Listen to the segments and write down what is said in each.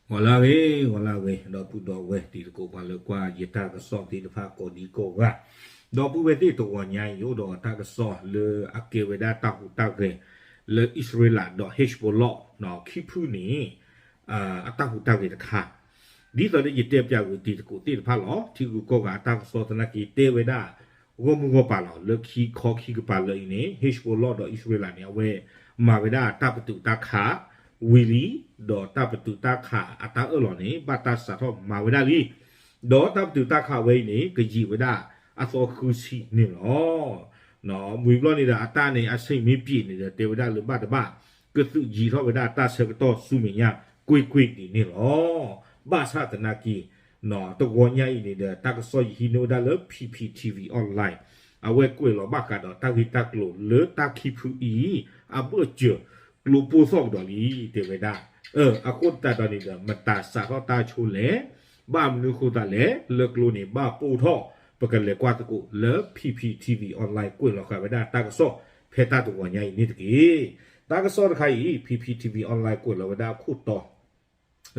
ဂီၤလၢအဂ့ၤ, ဂီၤလၢအဂ့ၤ, ဒီပုၢ်ဒီဝဲၢ်တံၤသကိး ပှၤလၢကွၢ်ယတၢ်ကစီၣ်သ့ၣ်တဖၣ်ကိးဒံကိးဂၤ, ဒီပုၢ်ဝဲၢ်သ့ၣ် တဂီၤညါအံၤ ယအိၣ်ဒီးတၢ်ကစီၣ်လၢအကဲဝဲဒၣ်တၢ်ဟူးတၢ်ဂဲၤ လၢအံၣ်စရ့လးဒီး Hezbollah ခံဖုန့ၣ် အတၢ်ဟူးတၢ်ဂဲၤတခါ, ဒ်သိးလၢယတဲပၠးကွံာ်တံၤသကိးသ့ၣ်တဖၣ်လီၤ. ထံဂုၤကီၢ်ဂၤအတၢ်ကစီၣ်သနာ်က့ တဲဝဲဒၣ် ဂီၢ်မုၢ်ဂီၢ်ပၤလီၤ. လၢခံခီခံကပၤလၢအံၤန့ၣ် Hezbollah ဒီးအံၣ်စရ့လးန့ၣ် အဝဲမၤဝဲဒၣ်တၢ်ပတုာ်တၢ်ခးဝံၤလံ, ဒီးတၢ်ပတုာ်တၢ်ခးအတၢ်အၢၣ်လီၤန့ၣ် ဘၣ်တၢ်စးထီၣ်မၤဝဲဒၣ်လံ. ဒီးတၢ်ပတုာ်တၢ်ခးဝဲအံၤန့ၣ် ကယံာ်ဝဲဒၣ်အသီဃုဆံန့ၣ်လီၤ. ဝံၤဘျီန့ၣ်ဒီး အတၢ်န့ၣ် အဆ့ၣ်မ့ၢ်ပံၤန့ၣ်ဒီး တဲဝဲဒၣ်လၢဘၣ်တဘၣ် ကသုးယံၤထီၣ်ဝဲဒၣ်တၢ်ဆၢကတီၢ်ဆူမဲာ်ညါကွ့ၢ်ကွ့ၢ်ဒ်န့ၣ်လီၤ. ဘၣ်ဆၣ်သနာ်က့ တဂီၤညါအံၤန့ၣ်ဒီး တၢ်ကစီၣ်ယဟံးန့ၢ်ဝဲဒၣ်လၢ P P T V Online အဝဲကွဲးလီၤဘၣ်ဃးဒီးတၢ်ဂ့ၢ်တၢ်ကျိၤလၢတၢ်ခံဖုအံၤ အဘၢၣ်စၢၤကျိပိၢ်သီၣ်ကဒီးလံ တဲဝဲဒၣ်. အဃိသတးဒီးန့ၣ်ဒီး မတၤစးထီၣ်တၢ်ဆိလဲၣ်, ဘၣ်မနုၤဃိသတးလဲၣ် လၢကျိန့ၣ်ဘၣ်ပိၢ်ထီၣ်, ပကလဲၤကွၢ်သကိးလၢ P P T V Online ကွဲးလီၤဃာ်ဝဲဒၣ်တၢ်ကစီၣ် ဖဲတၢ်တဂီၤညါအံၤန့ၣ်တက့ၢ်. တၢ်ကစီၣ်တခါအံၤ P P T V Online ကွဲးလီၤဝဲဒၣ်အခိၣ်တီ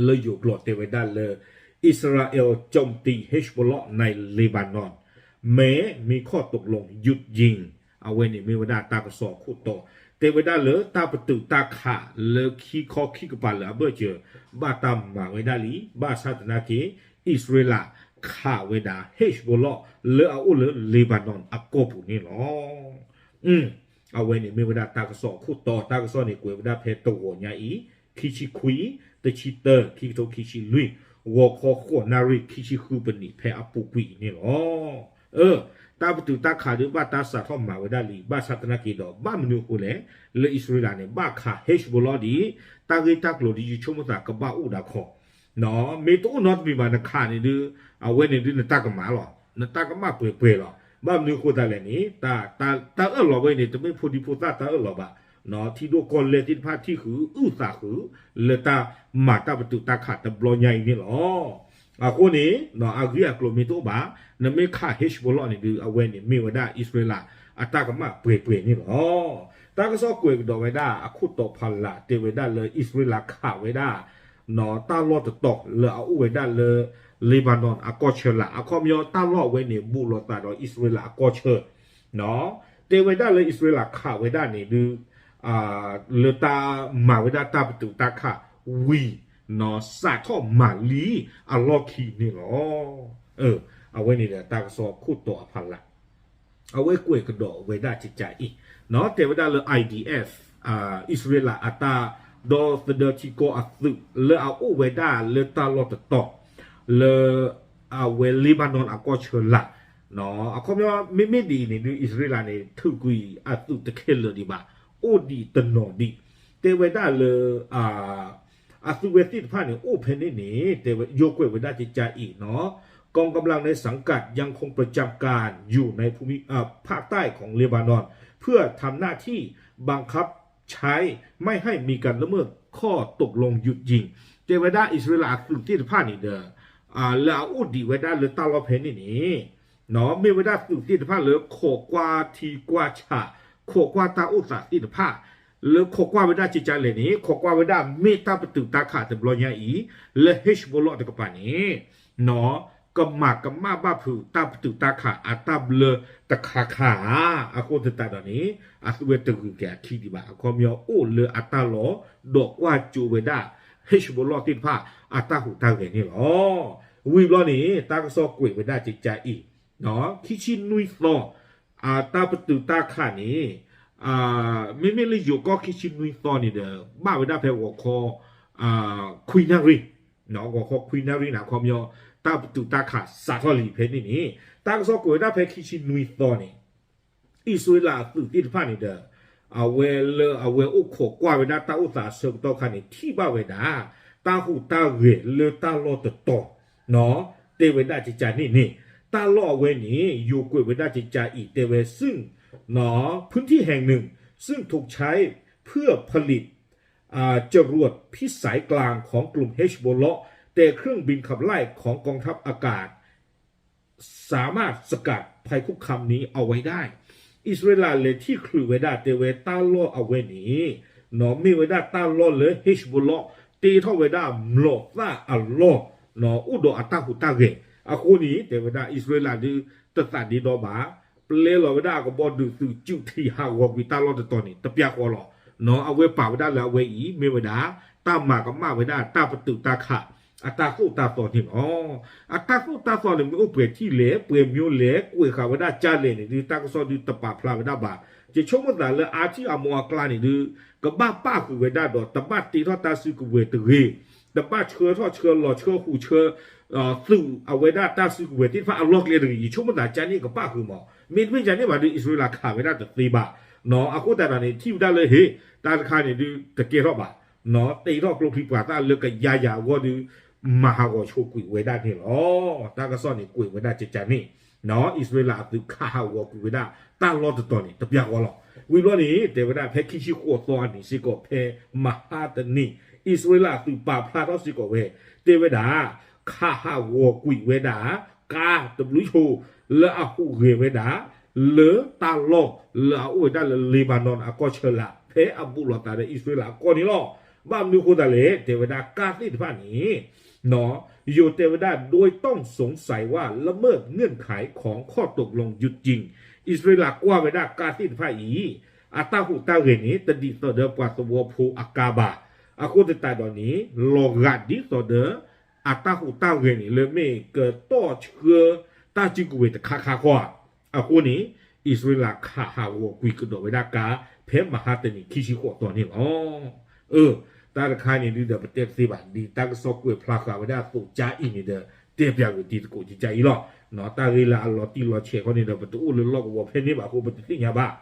လၢယိၤကျိာ်တဲဝဲဒၣ်လၢ อิสราเอลโจมตี เฮซบอลเลาะห์ในเลบานอน แม้มีข้อตกลงหยุดยิง အဝဲန့ၣ်မ့ၢ်ဝဲဒၣ်တၢ်ကစီၣ်အခိၣ်တီ, တဲဝဲဒၣ်လၢတၢ်ပတုာ်တၢ်ခးလၢခံခီခံကပၤလၢအဘၢၣ်စၢၤ ဘၣ်တၢ်မၤဝဲဒၣ်လံ, ဘၣ်ဆၣ်သနာ်က့ အံၣ်စရ့လးခးဝဲဒၣ် Hezbollah လၢအအိၣ်လၢ Lebanon အကီၢ်ပူၤန့ၣ်လီၤ. အဝဲန့ၣ်မ့ၢ်ဝဲဒၣ်တၢ်ကစီၣ်အခိၣ်တီ, တၢ်ကစီၣ်န့ၣ်ကွဲးဝဲဒၣ်ဖဲတဂီၤညါအံၤ ခံဆံခွံ, တဆံတၢ, ခံကထိခံဆံလွံၢ်, ဂီၤခီဃိးနၣ်ရံၣ် ခံဆံဃုပနံး ဖဲအပူၤကွံာ်အံၤန့ၣ်လီၤ. တၢ်ပတုာ်တၢ်ခးဒုးဘၣ်တၢ်စးထီၣ်မၤဝဲဒၣ်လံ, ဘၣ်ဆၣ်သနာ်က့ဒီး ဘၣ်မနုၤအဃိလဲၣ်, လၢအံၣ်စရ့လးန့ၣ် ဘၣ်ခး Hezbollah ဒ် တၢ်ဂ့ၢ်တၢ်ကျိၤဒ်ယဆိကမိၣ်သးကဘၣ်အိၣ်ဒၣ်ခီ မ့ၢ်တအိၣ်နီတမံၤဘၣ်နခးန့ၣ်ဒုး အဝဲန့ၣ်ဒုးနတၢ်ကမၣ်လီၤ. နတၢ်ကမၣ်ပှဲၤပှဲၤလီၤ. ဘၣ်မနုၤအဃိသတးလဲၣ်န့ၣ် တၢ်အၢၣ်လီၤဝဲအံၤန့ၣ် တမ့ၢ်ဖိဒံဖိသၣ်တၢ်အၢၣ်လီၤဘၣ်. ထံဒိၣ်ကီၢ်လဲၢ်သ့ၣ်တဖၣ်ထံၣ်ဃုာ်အုၣ်သးဃုာ် လၢတၢ်မၤတၢ်ပတုာ်တၢ်ခးတဘျီညါအံၤန့ၣ်လီၤ. အဃိန့ၣ် အဂ့ၢ်အကျိၤမ့ၢ်တအိၣ်ဘၣ်, နမ့ၢ်ခး Hezbollah န့ၣ်ဒုး အဝဲန့ၣ်မ့ၢ်ဝဲဒၣ်အံၣ်စရ့လးအတၢ်ကမၣ်ပှဲၤပှဲၤန့ၣ်လီၤ. တၢ်ကစီၣ်ကွဲးကဒီးဝဲဒၣ်အခိၣ်တီဖီလာ် တဲဝဲဒၣ်လၢအံၣ်စရ့လးခးဝဲဒၣ် တၢ်လီၢ်တတီၤလၢအအိၣ်ဝဲဒၣ်လၢ Lebanon အကီၢ်ဆၢလာ်, အခီပညီတၢ်လီၢ်အဝဲန့ၣ် ဘူးလိာ်သးဒီးအံၣ်စရ့လးအကီၢ်ဆၢ တဲဝဲဒၣ်လၢအံၣ်စရ့လးခးဝဲဒၣ်န့ၣ်ဒုး လၢတၢ်မၤဝဲဒၣ်တၢ်ပတုာ်တၢ်ခးဝံၤ စးထီၣ်မၤလံအလီၢ်ခံန့ၣ်လီၤ. အဝဲန့ၣ်ဒီးတၢ်ကစီၣ်ခိၣ်တီအဖီလာ် အဝဲကွဲးကဒီးဝဲဒၣ်ကကးအံၤ တဲဝဲဒၣ်လၢ I D F အံၣ်စရ့လးအတၢ်ဒီသဒၢထံကီၢ်အသုး လၢအအိၣ်ဝဲဒၣ်လၢတၢ်လီၢ်တတီၤ လၢ အဝဲ Lebanon အကီၢ်ဆၢလာ်, အခီပညီ မ့မ့ၢ်ဒ်အံၤန့ၣ်ဒုး အံၣ်စရ့လးန့ၣ် ထုးကွံာ်အသုးတခဲလၢာ်ဒံးဘၣ်, အိၣ်ဒံးတနီၤဒံး, တဲဝဲဒၣ်လၢ အသုးဝဲသ့ၣ်တဖၣ်န့ၣ် အိၣ်ဖဲန့ၣ်န့ၣ် တဲဝဲ ယိၤကွဲးဝဲဒၣ်ကကးအံၤနီၤ, กองกำลังในสังกัดยังคงประจำการอยู่ในภูมิ เอ่อ ภาคใต้ของเลบานอน เพื่อทำหน้าที่บังคับใช้ไม่ให้มีการละเมิดข้อตกลงหยุดยิง တဲဝဲဒၣ်အံၣ်စရ့လးအသုးသ့ၣ်တဖၣ်န့ၣ်ဒီး လၢအအိၣ်ဒံးဝဲဒၣ်လၢတၢ်လီၢ်ဖဲန့ၣ်န့ၣ် မ့ၢ်ဝဲဒၣ်သုးသ့ၣ်တဖၣ်လၢခိးကွၢ်ထံကွၢ်ဆး ခိးကွၢ်တၢ်အိၣ်သးသ့ၣ်တဖၣ် လၢခိးကွၢ်ဝဲဒၣ်ကကးလဲၣ်န့ၣ် ခိးကွၢ်ဝဲဒၣ်မ့ၢ်တၢ်ပတုာ်တၢ်ခးတဘျီညါအံၤ လၢ Hezbollah တကပၤန့ၣ် ကမၤကမၣ်ဘၣ်ဖုးတၢ်ပတုာ်တၢ်ခးအတၢ်ဘျၢတခါခါဧါ, အဃိသတးဒီးန့ၣ် အသုးဝဲတဂုၤက့ၤအခံဒံးဘၣ်, အခီပညီအိၣ်လၢအတၢ်လီၢ် ဒီးကွၢ်ကၠိဝဲဒၣ် Hezbollah သ့ၣ်တဖၣ်အတၢ်ဟူးတၢ်ဂဲၤန့ၣ်လီၤ. ဝံၤဘျီန့ၣ် တၢ်ကစီၣ်ကွဲးဝဲဒၣ်ကကးအံၤ ခံဆံနွံသီ တၢ်ပတုာ်တၢ်ခးန့ၣ် မ့မ့ၢ်လၢယိၤကီၢ်ခံဆံနွံသီန့ၣ်ဒီး ဘၣ်ဝဲဒၣ်ဖဲဂီၤခီ ခွံနၣ်ရံၣ်, ဂီၤခီခွံနၣ်ရံၣ်န့ၣ် အခီပညီ တၢ်ပတုာ်တၢ်ခးစးထီၣ်လံဖဲန့ၣ်န့ၣ် တၢ်ကစီၣ်ကွဲးဝဲဒၣ်ဖဲခံဆံနွံသီန့ၣ် အံၣ်စရ့လးအသုးသ့ၣ်တဖၣ်န့ၣ်ဒီး အဝဲလၢအဝဲအိၣ်ခိးကွၢ်ဝဲဒၣ်တၢ်အိၣ်သးအဆၢကတီၢ်ခါန့ၣ် ထံၣ်ဘၣ်ဝဲဒၣ် တၢ်ဟူးတၢ်ဂဲၤလၢတၢ်လီၢ်တတီၤ တဲဝဲဒၣ်ကကးန့ၣ်န့ၣ် တၢ်လီၢ်အဝဲန့ၣ် ယိၤကွဲးဝဲဒၣ်ကကးအံၤ တဲဝဲ ซึ่ง พื้นที่แห่งหนึ่ง ซึ่งถูกใช้เพื่อผลิต จรวดพิสัยกลางของกลุ่ม Hezbollah แต่เครื่องบินขับไล่ของกองทัพอากาศ สามารถสกัดภัยคุกคามนี้เอาไว้ได้ အံၣ်စရ့လးလဲၤထံၣ်ချုးဝဲဒၣ် တဲဝဲတၢ်လီၢ်အဝဲန့ၣ် မ့ၢ်ဝဲဒၣ်တၢ်လီၢ်လၢ Hezbollah တ့ထီၣ်ဝဲဒၣ်မျိာ်သၣ်အလီၢ်, အိၣ်ဒီးအတၢ်ဟူးတၢ်ဂဲၤအဃိန့ၣ် တဲဝဲဒၣ်အံၣ်စရ့လးဒုးတသးဒ့ဒီဘၣ်, ပျဲလီၤဝဲဒၣ်အကဘီဒုးသုးကၠူၣ်ထံးဟးဂီၤကွံာ်တၢ်လီၢ်တတီၤန့ၣ် တပျၢ်ဃီလီၤ. အဝဲပာ်ဝဲဒၣ်လၢအဝဲအံၤ မ့ၢ်ဝဲဒၣ် တၢ်မၤကမၣ်ဝဲဒၣ်တၢ်ပတုာ်တၢ်ခး အတၢ်သိၣ်တၢ်သီန့ၣ်လီၤ. အတၢ်သိၣ်တၢ်သီန့ၣ် မ့ၢ်အိၣ်ပှဲၤထံၣ်လဲၣ် ပှဲၤမျိလဲၣ် ကွဲးဃာ်ဝဲဒၣ်ကလဲၣ်န့ၣ်ဒုး တၢ်ကစီၣ်ဒုးတပာ်ဖျါဝဲဒၣ်ဘၣ်. ယဆိကမိၣ်သးလၢအါထံၣ်အမိၢ်အကျါန့ၣ်ဒုး ကဘၣ်ပၣ်ဃုာ်ဝဲဒၣ်ဒီး တဘၣ်တ့ထီၣ်တၢ်စုကဝဲၤတဂ့ၤ, တဘၣ်ဆှၢထီၣ်ဆှၢလီၤဆှၢဟူးဆှၢ သုးအဝဲဒၣ်တၢ်စုကဝဲၤသ့ၣ်တဖၣ်အလီၢ်ကျဲတဂ့ၤ, ယဆိကမိၣ်သးကန့ၣ်ကဘၣ်ဃုာ်မး, မ့တမ့ၢ်ကန့ၣ်ဘၣ်ဒုး အံၣ်စရ့လးခးဝဲဒၣ်တသ့ဘၣ်. အဃိသတးဒီးန့ၣ် ထံၣ်ဝဲဒၣ်လၢ ဟ့ၣ် တၢ်တခါန့ၣ်ဒုး တကဲထီၣ်ဘၣ်, တ့ထီၣ်ကျိချံပှၤသၣ်လၢကယၤယၤအဂီၢ်ဒုး မၤဟးဂီၤဆိးကွံာ်ဝဲဒၣ်န့ၣ်လီၤ. တၢ်ကစီၣ်န့ၣ်ကွဲးဝဲဒၣ်ကကန့ၣ် အံၣ်စရ့လးအသုးခးဟးဂီၤကွံာ်ဝဲဒၣ်တၢ်လီၢ်တတီၤန့ၣ် တပျၢ်ဃီလီၤ. ဝံၤဘျီန့ၣ် တဲဝဲဒၣ်ဖဲခံဆံဃိးသီအနံၤစ့ၢ်ကီး ဖဲမဟါတနံၤ အံၣ်စရ့လးအသုးပာ်ဖျါထီၣ်စ့ၢ်ကီးဝဲ တဲဝဲဒၣ် ခးဟးဂီၤကွံာ်ဝဲဒၣ် ကါတဘျုးဆိ လၢအဟူးဂဲၤဝဲဒၣ် လၢတၢ်လီၢ်လၢအအိၣ်ဝဲဒၣ်လၢ Lebanon အကီၢ်ဆၢလာ် ဖဲအဘူးလိာ်သးဒီးအံၣ်စရ့လးအကီၢ်န့ၣ်လီၤ. ဘၣ်မနုၤအဃိသတးလဲၣ် တဲဝဲဒၣ်ကါသ့ၣ်တဖၣ်န့ၣ် ယိၤတဲဝဲဒၣ် โดยต้องสงสัยว่าละเมิดเงื่อนไขของข้อตกลงหยุดยิง အံၣ်စရ့လးကွၢ်ဝဲဒၣ်ကါသ့ၣ်တဖၣ်အံၤ အတၢ်ဟူးတၢ်ဂဲၤန့ၣ် တဒ်သိးဒီးပှၤသဝီဖိအကါဘၣ်. အဃိသတးဒီးန့ၣ် လီၤဂာ်ဒ်သိးဒီး အတၢ်ဟူးတၢ်ဂဲၤန့ၣ် လၢမ့ၢ်ကတီၢ်ဆှၢတၢ်စုကဝဲၤတခါခါဃီဧါ. အဃိန့ၣ် အံၣ်စရ့လးခးဟးဂီၤကွံာ်ကဒီးဝဲဒၣ်ကါ ဖဲမဟါတနံၤခံဆံဃိးသီန့ၣ်လီၤ. အၢ တၢ်တခါန့ၣ်ဒုးဒီး ပတဲတသ့ဘၣ် ဒ်တၢ်ကစီၣ်ကွဲးဖျါဃာ်ဝဲဒၣ်အသိးကါအံၤန့ၣ်ဒီး တဲပျးကွံာ်တံၤသကိးကကါအံၤလီၤ. တၢ်ဂ့ၢ်လၢအလီၤတံၢ်လီၤဆဲးခီန့ၣ်ဒီး ပတအိၣ်လၢလီၢ်ကဝီၤဖဲန့ၣ်ဘၣ်အဃိ ပတသ့ၣ်ညါဘၣ်.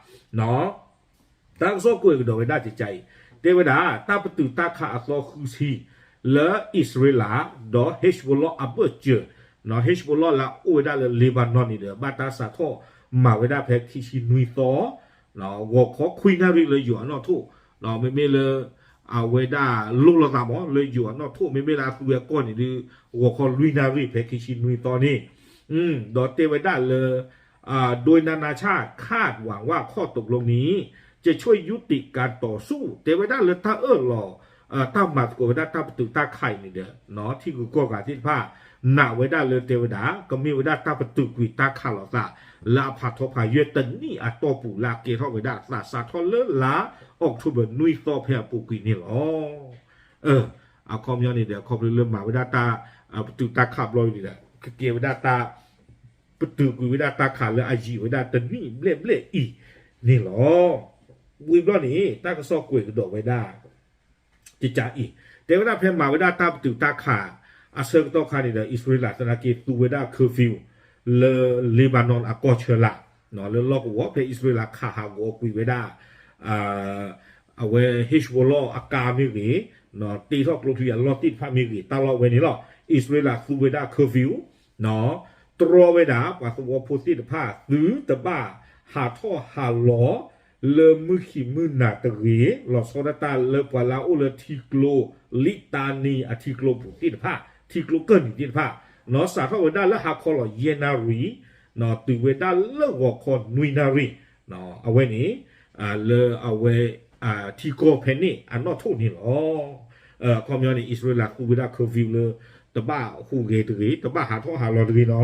တၢ်ကစီၣ်ကွဲးကဒီးဝဲဒၣ်ကကါအံၤ တဲဝဲဒၣ် တၢ်ပတုာ်တၢ်ခးအသီဃုဆံ လၢအံၣ်စရ့လး ဒီး Hezbollah အဘၢၣ်စၢၤ, Hezbollah လၢအအိၣ်ဝဲဒၣ်လၢ Lebanon န့ၣ်ဒီး ဘၣ်တၢ်စးထီၣ်မၤဝဲဒၣ်ဖဲခံဆံနွံသီ ဂီၤခီခွံနၣ်ရံၣ်လၢယိၤအနီၣ်ထိၣ်, မ့မ့ၢ်လၢ အဝဲဒၣ်လိၣ်လိာ်သးမး လၢယိၤအနီၣ်ထိၣ် မ့မ့ၢ်လၢအသူဝဲကီၢ်န့ၣ်ဒုး ဂီၤခီလွံၢ်နၣ်ရံၣ်ဖဲခံဆံနွံသီန့ၣ်, ဒီးတဲဝဲဒၣ်လၢ โดยนานาชาติคาดหวังว่าข้อตกลงนี้จะช่วยยุติการต่อสู้ တဲဝဲဒၣ်လၢတၢ်အၢၣ်လီၤ တၢ်မၤသကိးဝဲဒၣ်တၢ်ပတုာ်တၢ်ခးအံၤန့ၣ်ဒီး ထံဂုၤကီၢ်ဂၤသ့ၣ်တဖၣ် နာ်ဝဲဒၣ်လၢတဲဝဲဒၣ် ကမ့ၢ်ဝဲဒၣ်တၢ်ပတုာ်ကွံာ်တၢ်ခးလိာ်သး လၢအဖးထီဖးယၢၢ်တနံၣ်အတီၢ်ပူၤလၢအကဲထီၣ်ဝဲဒၣ်သးစးထီၣ်လၢလါ October နွံသီဖဲအပူၤကွံာ်န့ၣ်လီၤ. အခီပညီန့ၣ်ဒီး ခီဖျိလၢမၤဝဲဒၣ်တၢ် ပတုာ်တၢ်ခးဘျီအံၤန့ၣ်ဒီး ကကဲဝဲဒၣ်တၢ် ပတုာ်ကွံာ်ဝဲဒၣ်တၢ်ခးလၢအယံာ်ဝဲဒၣ်တနံၣ်ဘျဲၣ်ဘျဲၣ်အံၤန့ၣ်လီၤ. ဝံၤဘျီန့ၣ် တၢ်ကစီၣ်ကွဲးကဒီးဝဲဒၣ် ကကါအံၤ တဲဝဲဒၣ်ဖဲမၤဝဲဒၣ်တၢ်ပတုာ်တၢ်ခး အဆၢကတီၢ်ခါန့ၣ်ဒီး အံၣ်စရ့လးသနာ်က့သူဝဲဒၣ် curfew လၢ Lebanon အကီၢ်ဆၢလာ် လၢလီၢ်ကဝီၤဖဲ အံၣ်စရ့လးခးဟးဂီၤကွံာ်ဝဲဒၣ် အဝဲ Hezbollah အကါမ့ၢ်ဂ့ၤ, တ့ထီၣ်ကျိချံအလီၢ်သ့ၣ်တဖၣ်မ့ၢ်ဂ့ၤ တၢ်လီၢ်ဝဲန့ၣ်လီၤ. အံၣ်စရ့လးသူဝဲဒၣ် curfew တြီဝဲဒၣ် ပှၤသဝီဖိသ့ၣ်တဖၣ် သုတဘၣ်ဟးထီၣ်ဟးလီၤ လၢမုၢ်ခံမုၢ်နၤတဂ့ၤ, လီၤဆီဒၣ်တၢ်လၢပှၤလၢအအိၣ်လၢထံကျိ Litani အထံကျိပူၤသ့ၣ်တဖၣ် ထံကျိကၢၢ်နံၤသ့ၣ်တဖၣ်, စးထီၣ်ဝဲဒၣ်လၢဟါခီလီၤယဲၢ်နၣ်ရံၣ် တုၤဝဲဒၣ်လၢဂီၤခီနွံနၣ်ရံၣ်, အဝဲန့ၣ် လၢအဝဲ ထံကီၢ်ဖဲန့ၣ်အနီၣ်ထိၣ်န့ၣ်လီၤ. အခီပညီန့ၣ် အံၣ်စရ့လးသူဝဲဒၣ် curfew လၢ တဘၣ်ဟူးဂဲၤတဂ့ၤ, တဘၣ်ဟးထီၣ်ဟးလီၤတဂ့ၤနီၤ.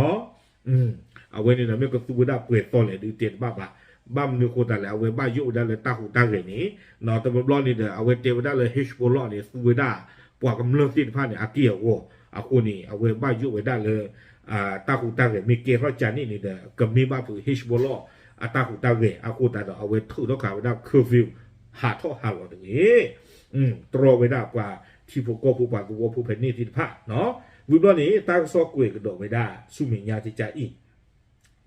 အဝဲန့ၣ်ဒီးမ့ၢ်ကသူဝဲဒၣ်ပှဲၤသီလဲၣ်ဒုးတဲတဘၣ်ဘၣ်. ဘၣ်မနုၤအဃိသတးလဲၣ် အဝဲဘၣ်ယိၣ်ဝဲဒၣ်လၢတၢ်ဟူးတၢ်ဂဲၤန့ၣ်, တဘျီဘျီန့ၣ်ဒီး အဝဲတဲဝဲဒၣ်လၢ Hezbollah န့ၣ် သူဝဲဒၣ် ပှၤကမျၢၢ်သ့ၣ်တဖၣ်န့ၣ် အက့ၢ်အဂီၤ, အဃိန့ၣ် အဝဲဘၣ်ယိၣ်ဝဲဒၣ်လၢ တၢ်ဟူးတၢ်ဂဲၤမ့ၢ်ကဲထီၣ်ကန့ၣ်န့ၣ်ဒီး ကမ့ၢ်ဘၣ်ဖုး Hezbollah အတၢ်ဟူးတၢ်ဂဲၤအဃိသတးဒီး အဝဲထုးထီၣ်ဃာ်ဝဲဒၣ် curfew ဟးထီၣ်ဟးလီၤတဂ့ၤ တြီဝဲဒၣ်ပှၤထံဖိကီၢ်ဖိပှၤသဝီဖိဖဲန့ၣ်သ့ၣ်တဖၣ်, ဝံၤဘျီန့ၣ် တၢ်ကစီၣ်ကွဲးကဒီးဝဲဒၣ်ဆူမဲာ်ညါကကါအံၤ,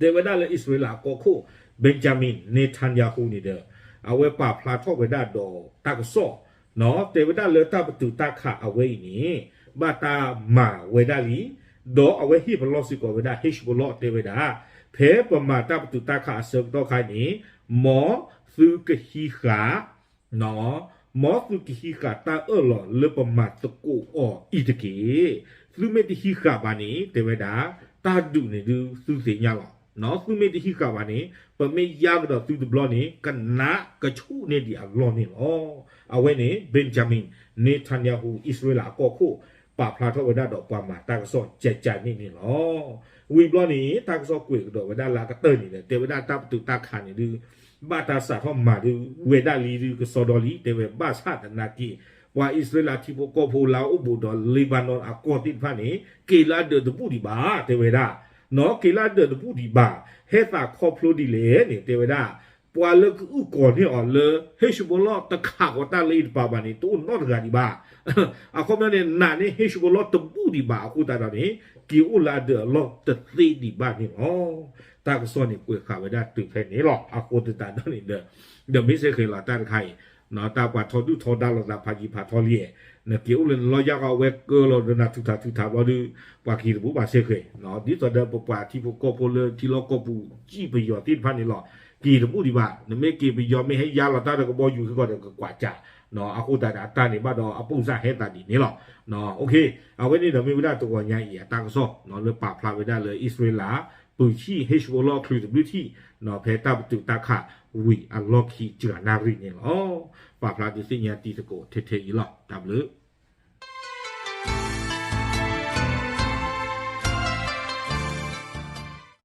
တဲဝဲဒၣ်လၢအံၣ်စရ့လးကီၢ်ခိၣ် Benjamin Netanyahu န့ၣ်ဒီး အဝဲပာ်ဖျါထီၣ်ဝဲဒၣ်ဒီးတၢ်ကစီၣ်, တဲဝဲဒၣ်လၢတၢ်ပတုာ်တၢ်ခးအဝဲအံၤန့ၣ် ဘၣ်တၢ်မၤဝဲဒၣ်လံ, ဒီးအဝဲဟ့ၣ်ပလီၢ်စ့ၢ်ကီးဝဲဒၣ် Hezbollah တဲဝဲဒၣ် ဖဲပမၤတၢ်ပတုာ်တၢ်ခးအဆၢကတီၢ်ခါန့ၣ် မ်သုကဟံးဃာ် မ်သုကဟံးဃာ်တၢ်အၢၣ်လီၤလၢပမၤသကိးအီၤအံၤတက့ၢ်. သုမ့ၢ်တဟံးဃာ်ဘၣ်န့ၣ် တဲဝဲဒၣ် တၢ်ဒုးန့ၣ်ဒုးသုသ့ၣ်ညါလီၤ. သုမ့ၢ်တဟံးဃာ်ဘၣ်န့ၣ် ပမ့ၢ်ယါကဒီးသုတဘျီန့ၣ် ကနးကဆူၣ်န့ၢ်ဒံးအလီၢ်န့ၣ်လီၤ. အဝဲန့ၣ် Benjamin Netanyahu အံၣ်စရ့လးအကီၢ်ခိၣ် ပာ်ဖျါထီၣ်ဝဲဒၣ်ဒီးပှၤမၤတၢ်ကစီၣ်ကကန့ၣ်န့ၣ်လီၤ. ဝံၤဘျီန့ၣ် တၢ်ကစီၣ်ကွဲးကဒီးဝဲဒၣ်လၢအကတၢၢ်န့ၣ်ဒီး တဲဝဲဒၣ်တၢ်ပတုာ်တၢ်ခးန့ၣ်ဒုး ဘၣ်တၢ်စးထီၣ်မၤဒုး ဝဲဒၣ်လံဒုးကစီဒီလံ တဲဝဲဘၣ်ဆၣ်သနာ်က့ ပှၤအံၣ်စရ့လးထံဖိကီၢ်ဖိလၢအအိၣ်ဘူးဒီး Lebanon အကီၢ်သ့ၣ်တဖၣ်န့ၣ် က့ၤလၢအဒၢးတဘူၣ်ဒံးဘၣ် တဲဝဲဒၣ် နီၢ်က့ၤလၢအဒၢးတဘူၣ်ဒံးဘၣ် ဟဲသးခီဖျိဒ်လဲၣ်န့ၣ် တဲဝဲဒၣ် ပှၤလၢကအုၣ်ကီၤန့ၢ်အီၤလၢ Hezbollah တခးဃီၤတၢ်လၢအံၤတပၤဘၣ်န့ၣ် တအိၣ်နီတဂၤဒံးဘၣ်. အခီပညီန့ၣ် နာ်န့ၢ် Hezbollah တဘူၣ်ဒံးဘၣ်အဃိသတးဒီးန့ၣ် က့ၤအိၣ်လၢအဒၢးအလီၢ်တသ့ဒံးဘၣ်န့ၣ်လီၤ. တၢ်ကစီၣ်န့ၣ်ကွဲးဃာ်ဝဲဒၣ်တုၤဖဲန့ၣ်လီၤ. အဃိသတးဒီးန့ၣ်ဒီး ဒီးမ့ၢ်စ့ၢ်ကီးလီၤတၢ်တခါအံၤ တၢ်ပှၤထီဒုၣ်ထီဒါလိာ်သးဖးယံၤဖးထီလံ, နက့ၤအိၣ်လၢနလီၢ်ယၢ်ဃီအဝဲကၢလီၤဒီးနၤထုးထးထုးထးဘျီဒုး ပှၤက့ၤတဘူၣ်ဘၣ်စ့ၢ်ကီး, ဒ်သိးဒီးပပှၤထံဖိကီၢ်ဖိလၢထံလီၢ်ကီၢ်ပူၤ ကံၣ်ပယီၤသ့ၣ်တဖၣ်န့ၣ်လီၤ. က့ၤတဘူၣ်ဒံးဘၣ်, နမ့ၢ်က့ၤပယီၤမ့ၢ်ဟဲယါလီၤတၢ်ဒီးကကွၢ်ကၢ်, အဃိသတးဒီးအတၢ်န့ၣ်ဘၣ်ဒီးအပိၢ်စၢ်ဟဲသးဒ်န့ၣ်လီၤ. အဝဲန့ၣ်ဒီးမ့ၢ်ဝဲဒၣ်တဂီၤညါအံၤအတၢ်ကစီၣ်လၢပာ်ဖျါဝဲဒၣ်လၢအံၣ်စရ့လး ပုၢ်ဆံၣ် Hezbollah အချုးတဘျုးထံၣ် ဖဲတၢ်ပတုာ်တၢ်ခးဝံၤအလီၢ်ခံစှၤနၣ်ရံၣ်န့ၣ်လီၤ. ပာ်ဖျါဒုးသ့ၣ်ညါတံၤသကိးထဲထဲအံၤလီၤ. တၢ်ဘျုး